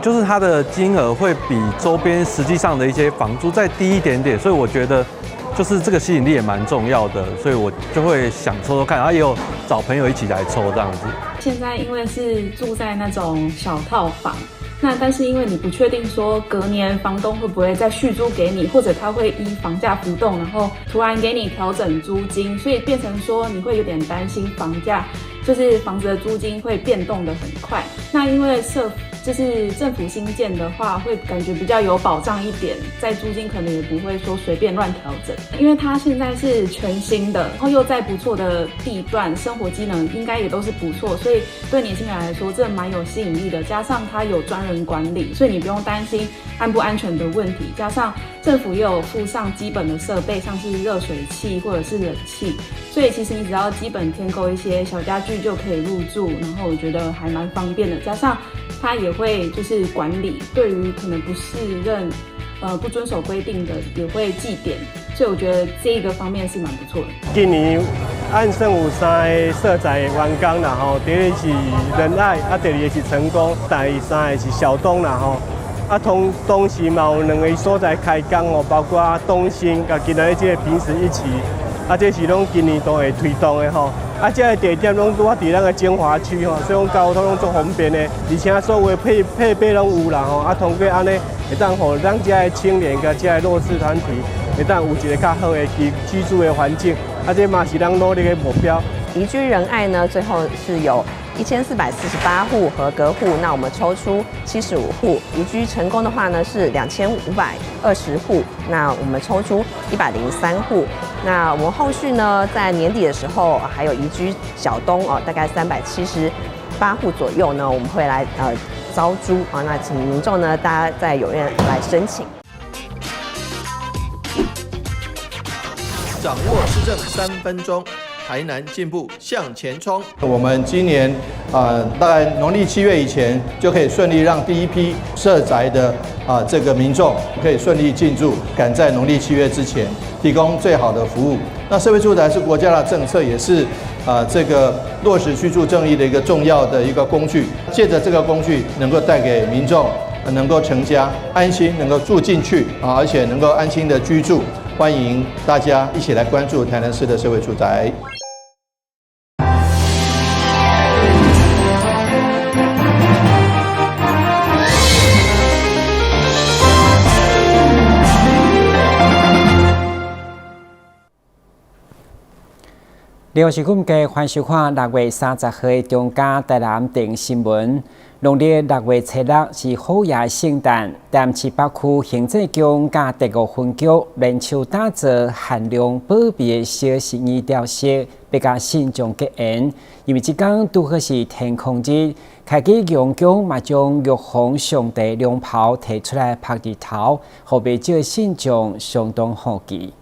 就是它的金額會比周邊實際上的一些房租再低一點點，所以我覺得就是這個吸引力也蠻重要的，所以我就會想抽抽看，然後也有找朋友一起來抽這樣子。現在因為是住在那種小套房，那但是因為你不確定說隔年房東會不會再續租給你，或者他會依房價浮動，然後突然給你調整租金，所以變成說你會有點擔心房價，就是房子的租金會變動得很快。那因為就是政府新建的話，會感覺比較有保障一點，在租金可能也不會說隨便亂調整，因為它現在是全新的，然後又在不錯的地段，生活機能應該也都是不錯，所以對年輕人來說，這蠻有吸引力的。加上它有專人管理，所以你不用擔心安不安全的問題。加上政府也有附上基本的設備，像是熱水器或者是冷氣，所以其實你只要基本添購一些小家具就可以入住，然後我覺得還蠻方便的。加上它也會就是管理，對於可能不適任、不遵守規定的也會記點，所以我覺得這個方面是蠻不錯的。今年按算有三个社宅完工啦吼，第一个是仁愛，啊，第二个是成功，第三个是小東啦吼。啊，同同時嘛有兩个所在開工哦，包括東興佮今仔日這个坪石一期，啊，這是攏今年都會推動的吼。啊，這个地點攏拄仔佇咱个精華區吼，所以講交通攏足方便的，而且所有的配備攏有啦吼。啊，通過按呢，會當予咱遮的青年佮遮的弱勢團體，會當有一个較好的居住的環境。啊，這嘛是咱努力的目標。宜居仁愛呢，最後是有1448戶合格戶，那我們抽出75戶。宜居成功的話呢，是2520戶，那我們抽出103戶。那我們後續呢，在年底的時候，還有宜居小東哦，大概378戶左右呢，我們會來招租啊，那請民眾呢，大家再踴躍來申請。掌握市政3分鐘。台南進步向前衝。我們今年大概農曆7月以前就可以順利讓第一批社宅的這個民眾可以順利進駐，趕在農曆7月之前提供最好的服務。那社會住宅是國家的政策，也是這個落實居住正義的一個重要的一個工具。借著這個工具，能夠帶給民眾能夠成家安心，能夠住進去啊，而且能夠安心的居住。歡迎大家一起來關注台南市的社會住宅。廖是阮家歡收看6月30號的中嘉台南電新聞。農曆6月初6是虎爺聖誕，台南市北區行政宮佮第五分局聯手打造限量保密的小神醫雕飾，欲佮信眾結緣。因為這工拄好是天空日，開基玉宮嘛將玉皇上帝龍袍提出來曝日頭，予袂少信眾相當好奇。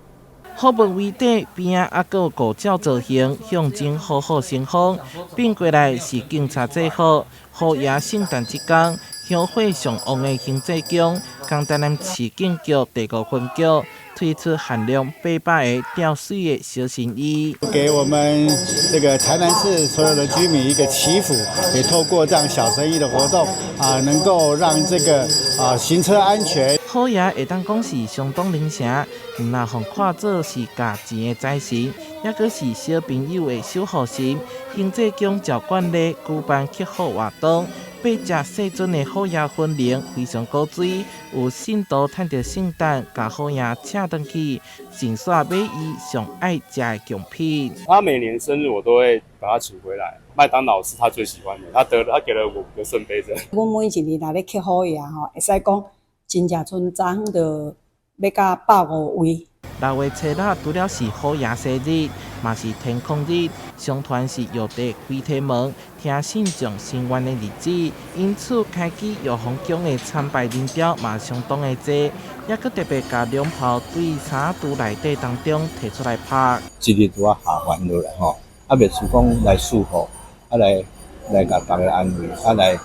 虎目為底，邊仔猶閣有五爪造型，象徵虎虎生風。變過來是警察制服。虎爺聖誕這工，香火上旺的行政宮，佇台南市警局第五分局推出限量800個吊媠的小神醫，給我們這個台南市所有的居民一個祈福，也透過這樣小神醫的活動啊，能夠讓這個啊行車安全。虎爺會當講是相當靈聖，毋若予看做是共錢的財神，抑閣是小朋友的守護神。行政宮照慣例舉辦祈福活動，八隻細尊的虎爺魂靈非常古錐，有信徒趁著聖誕，共虎爺請轉去，順紲買伊上愛食的貢品。他每年生日我都會把他請回來，麥當勞是他最喜歡的，他得了，他給了我五個聖杯子。阮每一年若咧祈虎爺吼，會使講真正賰早昏就欲到150位。6月初6除了是虎爺生日，嘛是天空日，相傳是玉帝開天門聽信眾心願的日子，因此開基玉皇宮的參拜人潮嘛相當的濟，抑閣特別共龍袍對衫櫥內底當中提出來曝。這日拄仔下凡落來吼，啊，袂輸講來祝福，啊來共大家安慰，啊來予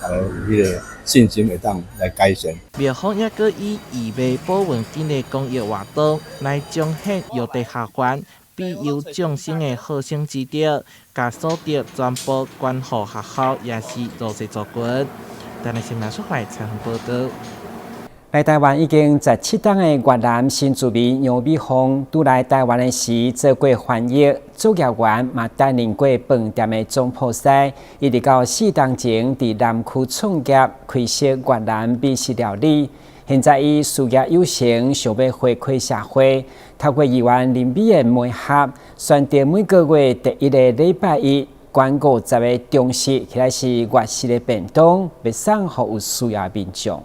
大家有彼个信心會當來改善。廟方抑閣以義賣保溫巾的公益活動來彰顯玉帝下凡庇佑眾生的好生之德，共所得全部捐予學校，也是弱勢族群。台南新聞出來採訪報道。來台灣已經17冬的越南新住民楊美鳳，拄來台灣的時做過翻譯、作業員，嘛擔任過飯店的總鋪師，一直到4冬前佇南區創業，開設越南美食料理。現在伊事業有成，想欲回饋社會，透過議員林美燕媒合，選擇每個月第一個禮拜一，捐50個中食，或者是越式的便當，欲送予有需要民眾。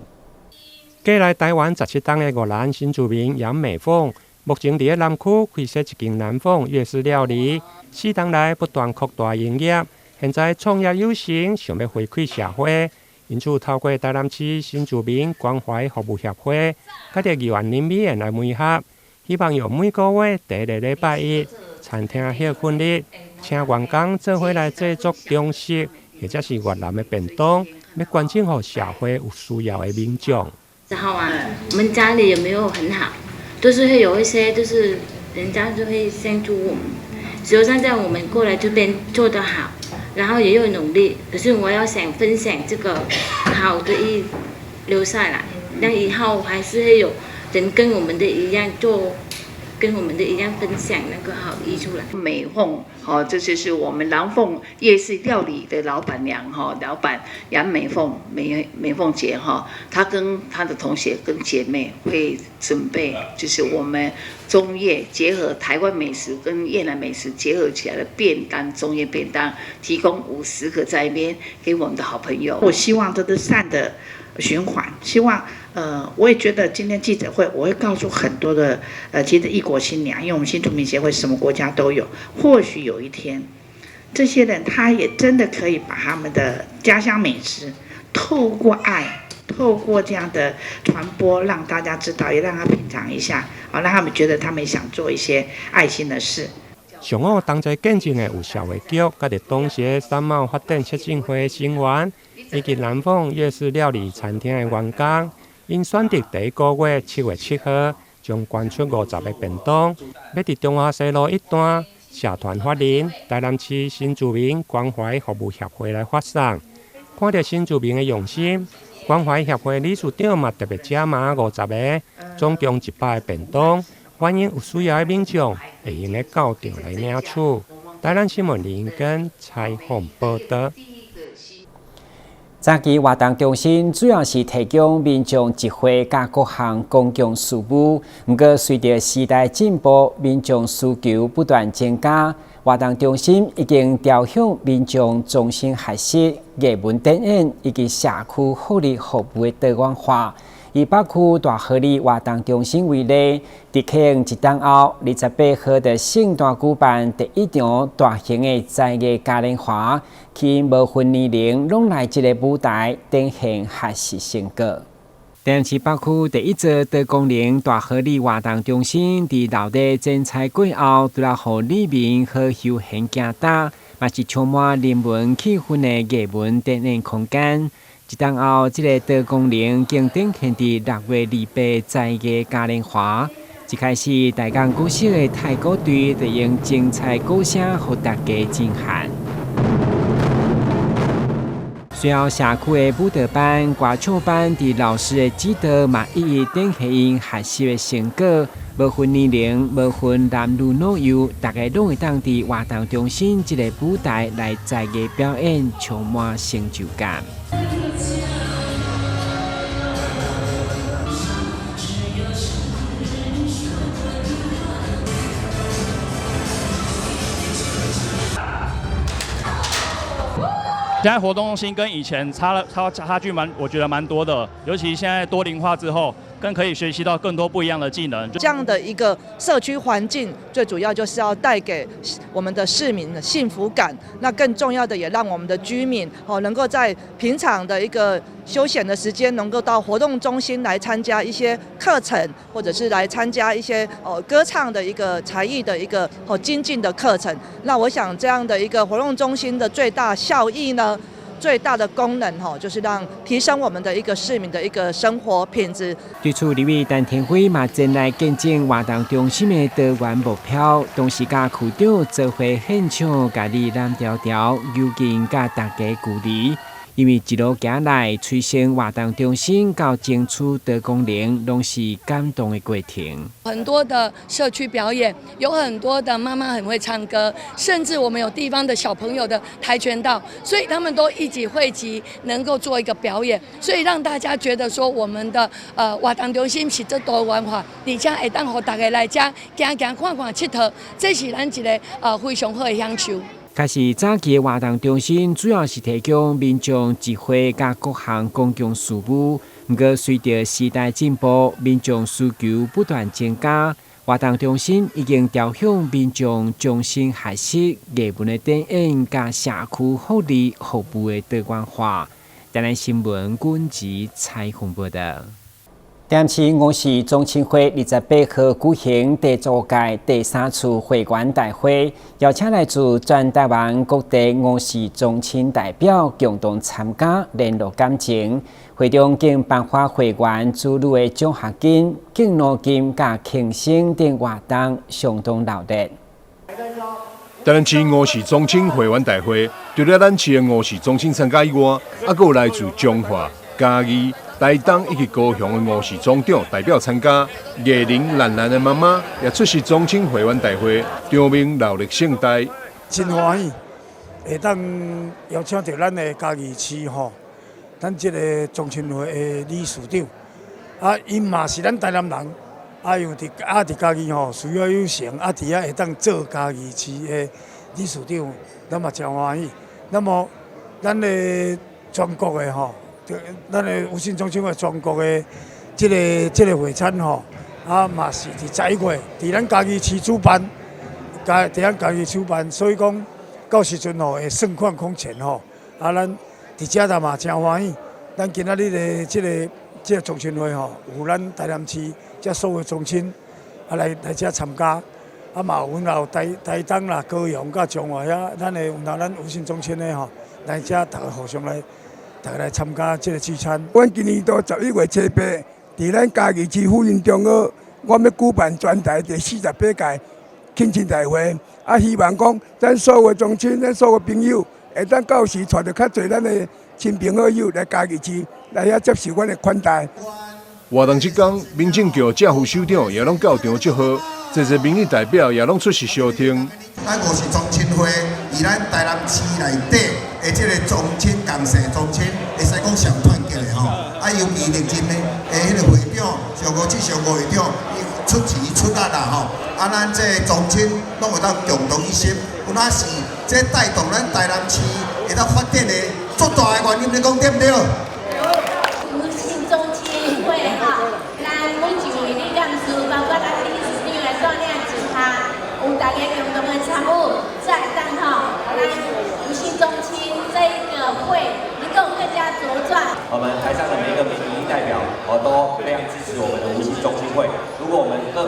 過來台灣17冬的越南新住民楊美鳳，目前佇南區開設一間南鳳越式料理，4冬來不斷擴大營業，現在創業有成，想欲回饋社會，因此透過台南市新住民關懷服務協會，佮著議員林美燕來媒合，希望用每個月第一個禮拜一，餐廳歇睏日，請員工做伙來製作中式或者是越南的便當，欲捐贈予社會有需要的民眾。然後啊，我們家裡也沒有很好，都是會有一些，就是人家就會先助我們。所以現在我們過來這邊做得好，然後也有努力，可是我要想分享這個好的意留下來，讓以後還是會有人跟我們的一樣做，跟我們的一樣分享那個好意出來。美鳳，好，這就是我們南鳳夜市料理的老闆娘哈，老闆楊美鳳，美美鳳姐哈，她跟她的同學跟姐妹會準備，就是我們中越結合台灣美食跟越南美食結合起來的便當，中越便當，提供50個在那邊給我們的好朋友。我希望這個善的循環，希望。我也覺得今天記者會，我會告訴很多的其實異國新娘，因為我們新住民協會什麼國家都有，或許有一天，這些人他也真的可以把他們的家鄉美食，透過愛，透過這樣的傳播，讓大家知道，也讓他品嘗一下，啊，讓他們覺得他們想做一些愛心的事。上午同齊見證的有社會局、佮著當時三貿發展促進會成員，以及南鳳粵式料理餐廳的員工。𪜶選擇第一個月7月7號，將捐出50個便當，欲佇中華西路一段社團法人台南市新住民關懷服務協會來發送。看著新住民的用心，關懷協會理事長嘛特別加碼50個，總共100個便當，歡迎有需要的民眾會用得到場來領取。台南新聞林根採訪報道。早期活動中心主要是提供民眾集會佮各項公共事務，毋過隨著時代進步，民眾需求不斷增加，活動中心已經朝向民眾終身學習、藝文展演以及社區福利服務的多元化。以北區大河里活動中心為例，佇啟用一冬後，28號的聖誕舉辦第一場大型的才藝嘉年華，吸引無分年齡攏來這个舞台展現學習成果。台南市北區第一座多功能大河里活動中心，佇鬧熱剪彩過後，除了予里民好休閒行搭，嘛是充滿人文氣氛的藝文展演空間。一冬後，這个多功能將展現佇6月28才藝嘉年華。一開始，大江古色的太鼓隊就用精彩鼓聲，予大家震撼。隨後，社區的舞蹈班、歌唱班，佇老師的指導，嘛一一展現𪜶學習的成果。無分年齡，無分男女老幼，大家攏會當佇活動中心這个舞台來才藝表演，充滿成就感。現在活動中心跟以前差了差差距蠻，我覺得蠻多的。尤其現在多齡化之後，更可以學習到更多不一樣的技能。這樣的一個社區環境，最主要就是要帶給我們的市民的幸福感。那更重要的，也讓我們的居民哦，能夠在平常的一個休閒的時間，能夠到活動中心來參加一些課程，或者是來參加一些哦歌唱的一個才藝的一個哦精進的課程。那我想這樣的一個活動中心的最大效益呢，最大的功能吼，就是讓提升我們的一個市民的一個生活品質。對此，立委陳庭輝嘛前來見證活動中心的多元目標，同時佮區長做伙現場共你攬牢牢，友情佮大家距離。因為一路行來，催生活動中心到爭取多功能，攏是感動的過程。很多的社區表演，有很多的媽媽很會唱歌，甚至我們有地方的小朋友的跆拳道，所以他們都一起匯集，能夠做一個表演，所以讓大家覺得說我們的活動中心是足多元化，而且會當予大家來遮行行看看𨑨迌，這是咱一个非常好的享受。但是早期的活動中心主要是提供民眾集會佮各項公共事務，毋過隨著時代進步，民眾需求不斷增加，活動中心已經朝向民眾終身學習、藝文的展演佮社區福利服務的多元化。台南新聞軍籍採訪報道。台南市吳氏宗親會28號舉行第五屆第三次會員大會，邀請來自全台灣各地吳氏宗親代表共同參加，聯絡感情。會中更頒發會員子女的獎學金、敬老金佮慶生等活動，相當熱烈。台南市吳氏宗親會員大會，除了咱市的吳氏宗親參加以外，猶閣有來自彰化、嘉義、台東以及高雄的吳氏總長代表參加。藝人蘭蘭的媽媽也出席宗親會員大會，場面熱鬧盛大。真歡喜，會當邀請著咱的嘉義市吼，咱這个宗親會的理事長，啊，𪜶嘛是咱台南人，啊，又佇嘉義吼事業有成，啊，佇遐會當做嘉義市的理事長，咱嘛誠歡喜。那麼，咱的全國的吼，咱的吳姓宗親會全國的這个會餐吼，啊嘛是佇11月，佇咱嘉義市主辦，佇咱嘉義主辦，所以講到時陣吼會盛況空前吼。啊，咱佇遮頭嘛誠歡喜，咱今仔日的這个宗親會吼，有咱台南市遮所有宗親啊來遮參加，啊嘛有阮有台東啦、高雄佮彰化遐，咱的有咱吳姓宗親的吼來遮，逐个互相來。逐家來參加這个聚餐。阮今年度11月7、8，佇咱嘉義市富仁中學，我欲舉辦全台第48屆慶親大會，啊，希望講咱所有宗親、咱所有朋友，會當到時帶著較濟咱的親朋好友來嘉義市來遐接受阮的款待。活動這工，民政局正副首長也攏到場祝賀，濟濟民意代表也攏出席相挺。咱吳氏宗親會，佇咱台南市內底的這个宗親、仝姓宗親，會使講上團結的吼。啊，尤其歷任的彼个會長，上五至上五會長，伊出錢出力啦吼。啊，咱這个宗親攏會當共同一心，有那是這帶動咱台南市會當發展的足大的原因，你講對毋對？吳姓宗親會吼，咱每一位理監事，包括咱理事長來帶領之下，有大家共同的參與，才會當吼，咱吳姓宗親這一個會能夠更加茁壯。我們台上的每一個民意代表，都非常支持我們的吳姓宗親會。如果我們任何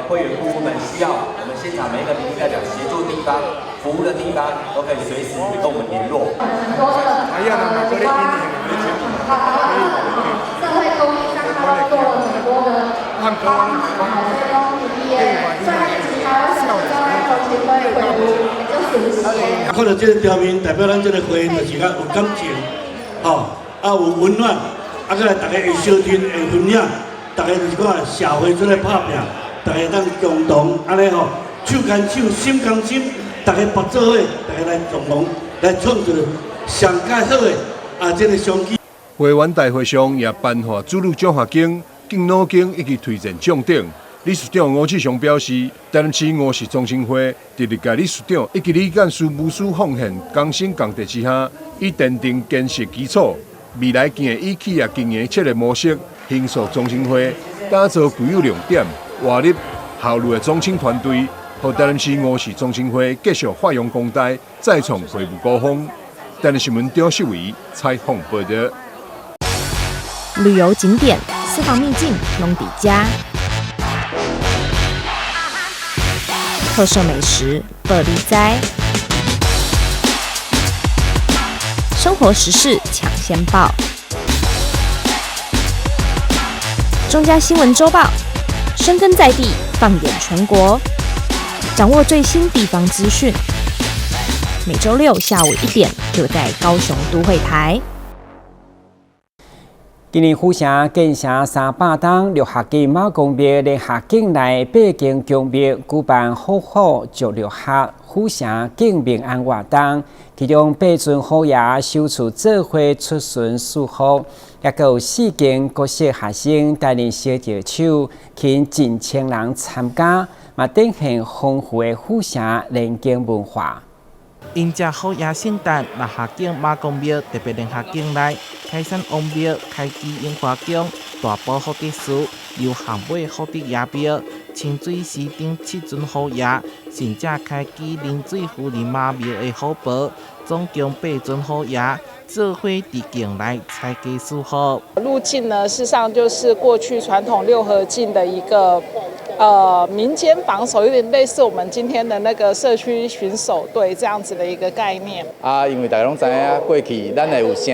會員顧問們需要我們現場每一個民意代表協助地方、服務的地方，都可以隨時跟我們聯絡。很多的社會公益上，他都做了很多的幫忙，所以講伊的專業其他什麼專業宗親會會就熟悉。看著這个場面，代表咱這个會就是較有感情，吼，啊有溫暖，啊閣來逐家會相挺會分享，逐家就是講社會做咧拍拚，逐家當共同按呢吼，手牽手，心仝心，逐家搏做伙，逐家來共同來創造上蓋好的啊這个商機。會員大會上也頒發子女獎學金、敬老金以及推薦獎等。理事長吳志雄表示，台南市吳氏宗親會佇歷屆理事長以及理監事無私奉獻、同心共濟之下，已奠定堅實基礎。未來更會以企業經營策略模式，形塑宗親會，打造具有亮點、活力、效率的宗親團隊，予台南市吳氏宗親會繼續發揚光大，再創會務高峰。台南新聞張世偉採訪報道。旅遊景點、私房秘境，攏佇遮；特色美食，報你知；生活時事搶先報。中嘉新聞週報，深耕在地，放眼全國，掌握最新地方資訊。每週六下午1點，就在高雄都會台。今年府城建城300冬，六合敬媽公廟聯合境內八間宮廟舉辦虎虎祝六合府城敬平安活動，其中八尊虎爺首次做伙出巡賜福，抑閣有四間國小學生擔任小召手，吸引近千人參加，嘛展現豐富的府城年景文化。迎接虎爺聖誕，六合敬媽公廟特別聯合境內開山王廟、開基櫻花宮、大埔福德寺、油巷尾福德爺廟、清水寺等七尊虎爺，甚至開基臨水夫人媽廟的虎婆，總共八尊虎爺做伙佇境內採雞賜福。入境呢，事實上就是過去傳統六合敬的一個民間防守，有點類似我們今天的那個社區巡守隊這樣子的一個概念。啊，因為大家攏知影，過去咱會有城，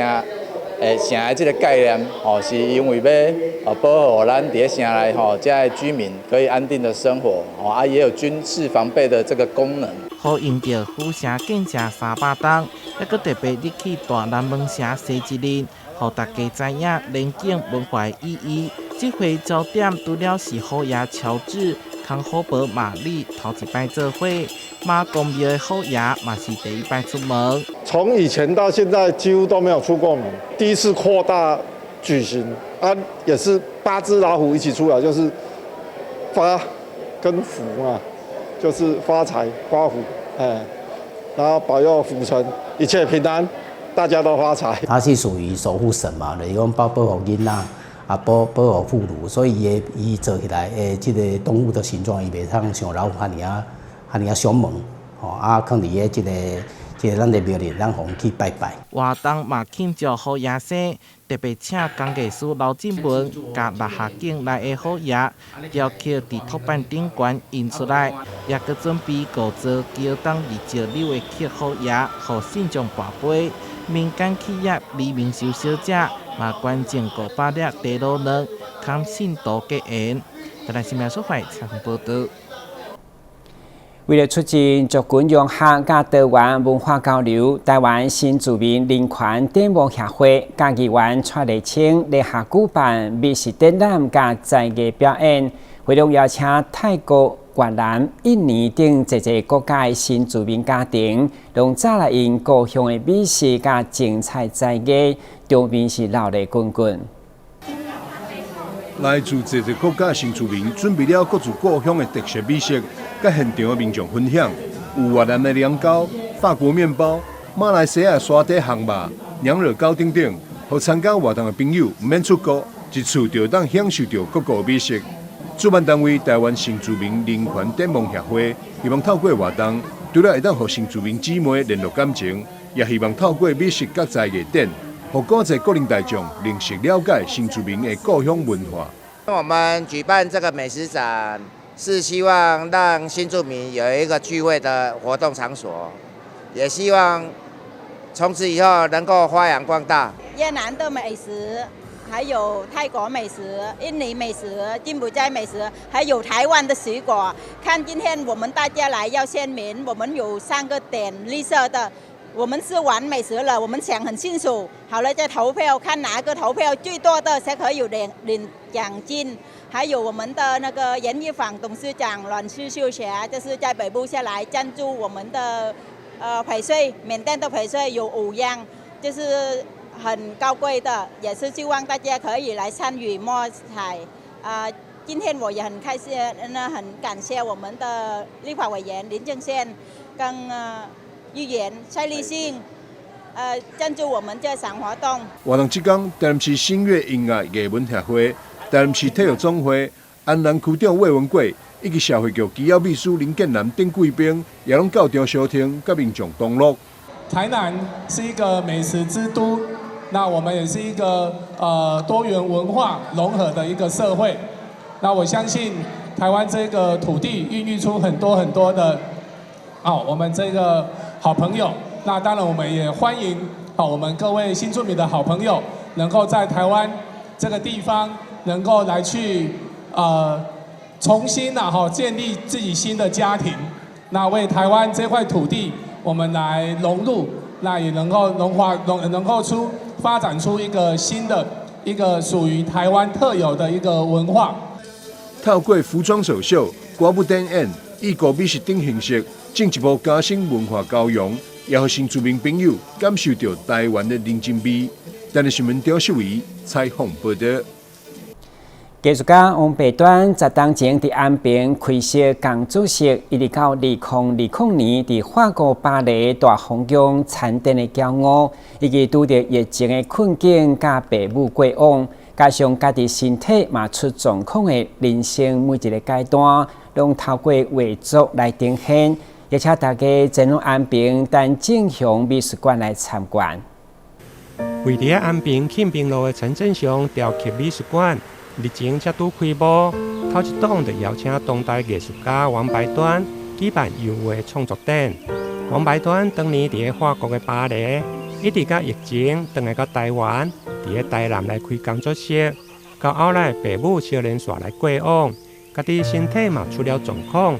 城的這個概念，吼，是因為欲保護咱佇咧城內吼，遮的居民可以安定的生活，吼，啊，也有軍事防備的這個功能。呼應著府城建城300冬，抑閣特別入去大南門城西一日，予大家知影年景文化的意義。這回焦點除了是虎爺喬治、扛虎婆瑪麗頭一擺做伙，媽公廟的虎爺嘛是第一擺出門。從以前到現在幾乎都沒有出過門，第一次擴大舉行，啊，也是八隻老虎一起出來，就是發跟福嘛，就是發財發福，哎，然後保佑府城一切平安，大家都發財。他是屬於守護神嘛，就是講保護囡仔。啊，保護婦孺，所以伊做起來的這個動物的形狀，伊袂通像老虎遐爾啊，遐爾啊兇猛，吼啊，囥佇咧這個咱的廟裡，咱予去拜拜。活動嘛慶祝虎爺生，特別請工藝師劉進文，共六合敬內的虎爺雕刻佇托板頂懸印出來，抑閣準備五座橋東二石榴的刻虎爺，予信眾跋杯。民間企業李明秀小姐嘛捐贈500粒茶滷卵，堪信徒結緣。台南新聞所採訪報導。為了促進族群融合佮多元文化交流，台灣新住民人權展望協會佮議員蔡麗清聯合舉辦美食展覽佮才藝表演，會中邀請泰國、越南、印尼等濟濟國家的新住民家庭，攏帶來𪜶故鄉的美食佮精彩才藝，場面是熱鬧滾滾。來自濟濟國家新住民準備了各自故鄉的特色美食，佮現場的民眾分享。有越南的涼糕、法國麵包、馬來西亞沙嗲烘肉、娘惹糕等等，予參加活動的朋友毋免出國，佇厝就當享受著各國美食。主辦單位台灣新住民人權展望協會希望透過活動，除了會當予新住民姊妹聯絡感情，也希望透過美食佮才藝展，予國際國人大眾認識了解新住民的故鄉文化。我們舉辦這個美食展，是希望讓新住民有一個聚會的活動場所，也希望從此以後能夠發揚光大。越南的美食，還有泰國美食、印尼美食、柬埔寨美食，還有台灣的水果。看今天我們大家來要選民，我們有三個點綠色的。我們吃完美食了，我們想很清楚，好了再投票，看哪個投票最多的才可以有領獎金。還有我們的那個演藝坊董事長阮施秀霞，就是在北部下來贊助我們的翡翠，緬甸的翡翠有五樣，就是很高貴的，也是希望大家可以來參與摸彩。啊，今天我也很開心，那很感謝我們的立法委員林正憲跟議員蔡立信，贊助我們這場活動。活動這工，台南市新月音樂藝文協會、台南市體育總會、安南區長魏文貴以及社會局機要秘書林建南等貴賓，也攏到場相聽，佮民眾同樂。台南是一個美食之都，那我們也是一個多元文化融合的一個社會。那我相信台灣這個土地孕育出很多很多的，哦，我們這個好朋友。那當然我們也歡迎，好，我們各位新住民的好朋友，能夠在台灣這個地方能夠來去重新啊，建立自己新的家庭，那為台灣這塊土地我們來融入，那也能夠融化融能夠出發展出一個新的一個屬於台灣特有的一個文化。透過服裝首秀、歌舞展演、異國美食等形式，進一步加深文化交融，也予新住民朋友感受著台灣的人情味。台南新聞張秀儀採訪報道。藝術家王白端十冬前佇安平開設工作室，一直到2020年，佇法國巴黎大皇宮參展的驕傲，以及拄著疫情的困境，佮爸母過往，加上家己身體嘛出狀況的人生每一个階段，攏透過畫作來呈現。邀請大家前往安平陳正雄美術館來參觀。位佇安平慶平路的陳正雄雕刻美術館，日前才拄開幕，頭一檔就邀請當代藝術家王白端舉辦油畫創作展。王白端當年佇法國的巴黎，一直佮疫情轉來到台灣，佇台南來開工作室，到後來爸母相連紲來過往，家己身體嘛出了狀況，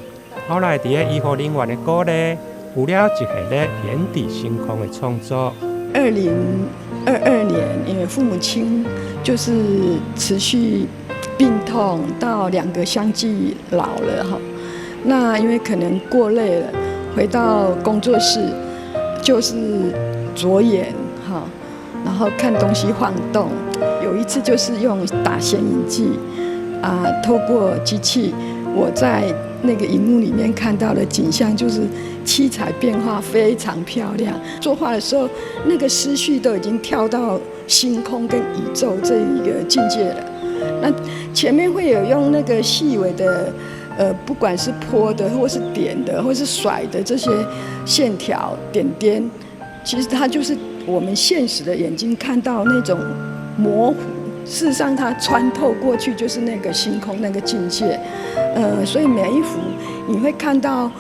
後來佇醫護人員的鼓勵，有了一系列眼底星空的創作。 2022年，因為父母親就是持續病痛，到兩個相繼老了哈。那因為可能過累了，回到工作室就是左眼哈，然後看東西晃動。有一次就是用打顯影劑啊，透過機器，我在那個螢幕裡面看到的景象就是七彩變化非常漂亮。作畫的時候，那個思緒都已經跳到星空跟宇宙這一個境界了。那前面會有用那個細微的，不管是潑的，或是點的，或是甩的這些線條點點，其實它就是我們現實的眼睛看到那種模糊。事實上，它穿透過去就是那個星空那個境界。所以每一幅你會看到，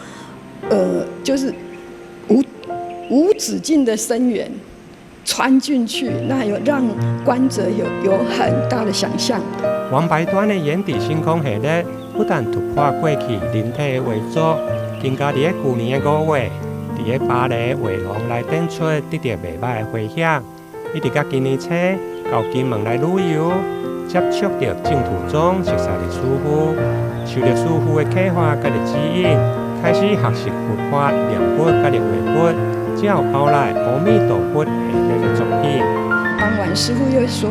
就是無止境的深遠穿進去，那有讓觀者有很大的想象。王白端的眼底星空系列不但突破過去人體的畫作，更加佇舊年的5月，佇巴黎畫廊來展出，得著袂䆀的迴響。一直到今年初到金門來旅遊，接觸著淨土宗熟悉的師父，受著師父的啟發佮指引，開始學習佛法、念佛佮畫佛，才有後來阿彌陀佛系列的作品。傍晚師父又說：“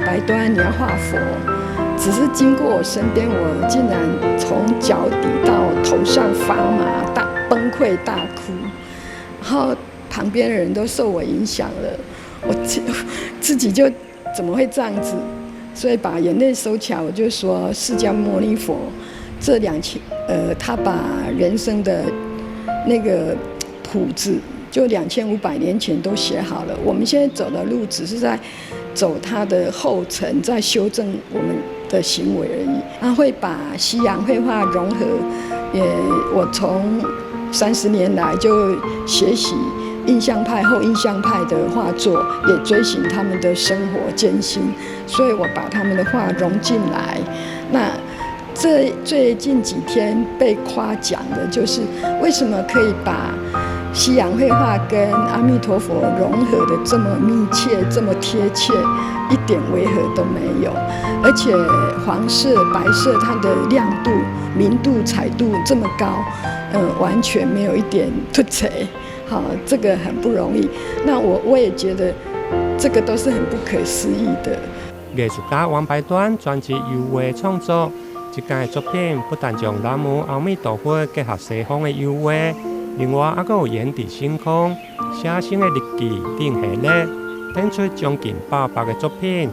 白端，你要畫佛。”只是經過我身邊，我竟然從腳底到頭上發麻，大崩潰大哭，然後旁邊的人都受我影響了，我自己就怎麼會這樣子？所以把眼淚收起來，我就說釋迦牟尼佛這兩千，他把人生的那個譜子，就2500年前都寫好了。我們現在走的路，只是在走他的後塵，在修正我們的行為而已。他會把西洋繪畫融合，也我從30年來就學習印象派、後印象派的畫作，也追尋他們的生活艱辛，所以我把他們的畫融進來。那這最近幾天被誇獎的就是為什麼可以把西洋繪畫跟阿彌陀佛融合的這麼密切、這麼貼切，一點違和都沒有。而且黃色、白色它的亮度、明度、彩度這麼高，完全沒有一點突兀，好，這個很不容易。那我也覺得這個都是很不可思議的。藝術家王白端專職油畫創作，這間的作品不但將南無阿彌陀佛結合西方的油畫，另外還閣有眼底星空、寫生的日記等系列，展出將近800個作品。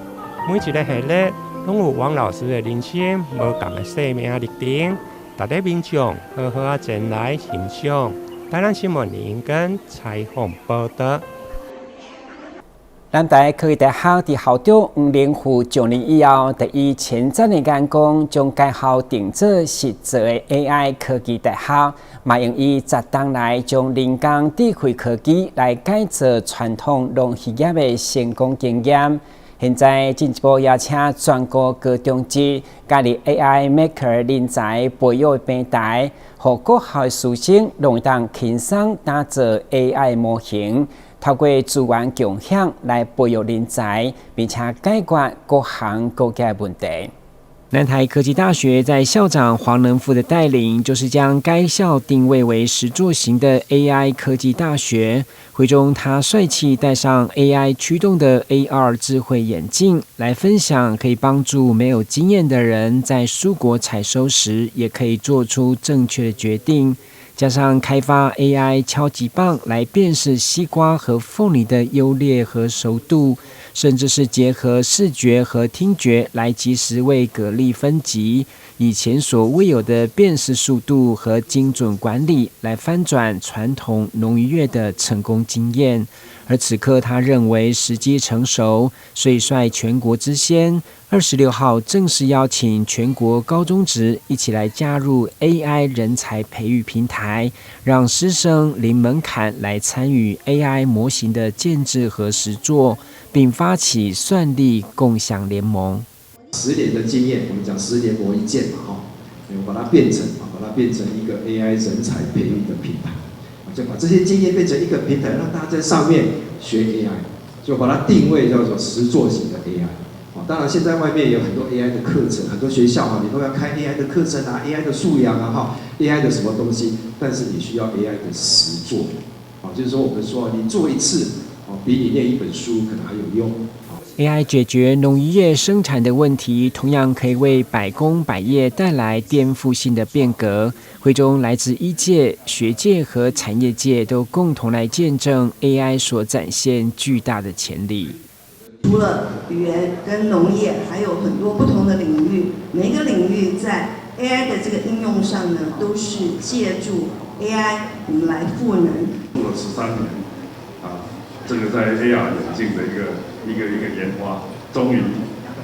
每一个系列攏有王老師的人生無仝的生命歷程，值得民眾好好仔前來欣賞。台南新聞林根採訪報道。南台科技大學佇校長黃仁富上任以後，就以前瞻的眼光，將該校定做實作的 AI 科技大學，嘛用伊十冬來將人工智慧科技來改造傳統農漁業的成功經驗。現在進一步邀請全國高中職加入 AI Maker 人才培育平台，予各校師生攏會當輕鬆打造 AI 模型，透過資源共享來培育人才，並且解決各行各業問題。南台科技大學在校長黃能富的帶領，就是將該校定位為實作型的 AI 科技大學。會中，他帥氣戴上 AI 驅動的 AR 智慧眼鏡，來分享可以幫助沒有經驗的人在蔬果採收時，也可以做出正確的決定。加上開發 AI 敲擊棒來辨識西瓜和鳳梨的優劣和熟度，甚至是結合視覺和聽覺來及時為蛤蜊分級，以前所未有的辨識速度和精準管理來翻轉傳統農漁業的成功經驗。而此刻，他認為時機成熟，所以率全國之先，26號正式邀請全國高中職一起來加入 AI 人才培育平台，讓師生零門檻來參與 AI 模型的建制和實作，並發起算力共享聯盟。10年的經驗，我們講十年磨一劍嘛，哈，我把它變成啊，把它變成一個 AI 人才培育的平台，就把這些經驗變成一個平台，讓大家在上面學 AI，就把它定位叫做實作型的 AI。當然現在外面有很多 AI 的課程，很多學校哈，你都要開 AI 的課程啊，AI 的素養啊，哈，AI 的什麼東西，但是你需要 AI 的實作，啊，就是說我們說你做一次，哦，比你念一本書可能還有用。 AI 解決農漁業生產的問題，同樣可以為百工百業帶來顛覆性的變革。會中來自醫界、學界和產業界都共同來見證 AI 所展現巨大的潛力。除了語言跟農業，還有很多不同的領域，每一個領域在 AI 的這個應用上呢，都是借助 AI 我們來賦能。做了13年，啊，這個在 AR 眼鏡的一個研發，終於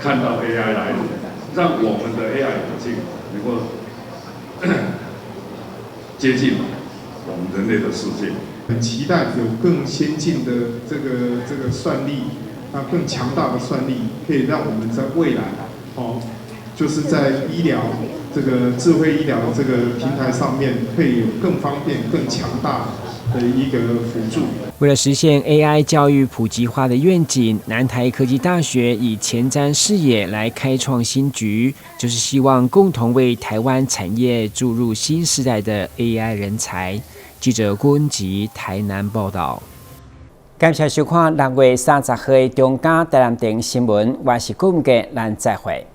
看到 AI 來臨，讓我們的 AR 眼鏡能夠接近我們人類的世界。很期待有更先進的這個算力，那更強大的算力，可以讓我們在未來，哦，就是在醫療這個智慧醫療這個平台上面，可以有更方便、更強大的一個輔助。為了實現 AI 教育普及化的願景，南台科技大學以前瞻視野來開創新局，就是希望共同為台灣產業注入新時代的 AI 人才。記者郭文吉台南報道。感謝收看6月30號的中嘉台南電新聞，我是顧文傑，咱再會。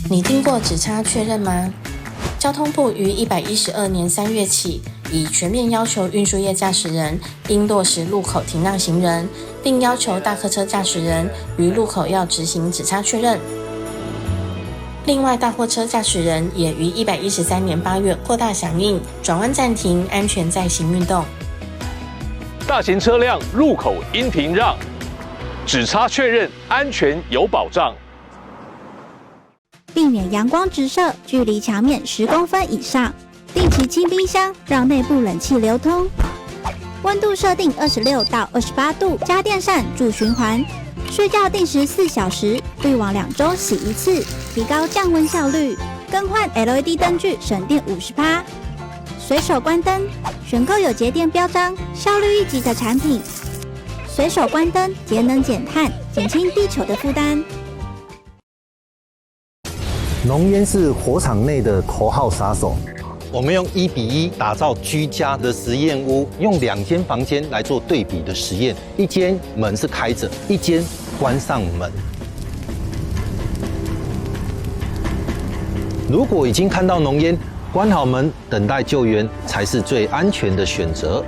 你聽過指差確認嗎？交通部於112年3月起，已全面要求運輸業駕駛人應落實路口停讓行人，並要求大客車駕駛人於路口要執行指差確認。另外，大貨車駕駛人也於113年8月擴大響應，轉彎暫停，安全再行運動。大型車輛路口應停讓，指差確認安全有保障。避免陽光直射，距離牆面10公分以上。定期清冰箱，讓內部冷氣流通。溫度設定26到28度，加電扇助循環。睡覺定時4小時，濾網2週洗一次，提高降溫效率。更換 LED 燈具，省電50%。隨手關燈，選購有節電標章、效率一級的產品。隨手關燈，節能減碳，減輕地球的負擔。濃煙是火場內的頭號殺手，我們用1比1打造居家的實驗屋，用兩間房間來做對比的實驗，一間門是開着，一間關上門。如果已經看到濃煙，關好門等待救援才是最安全的選擇。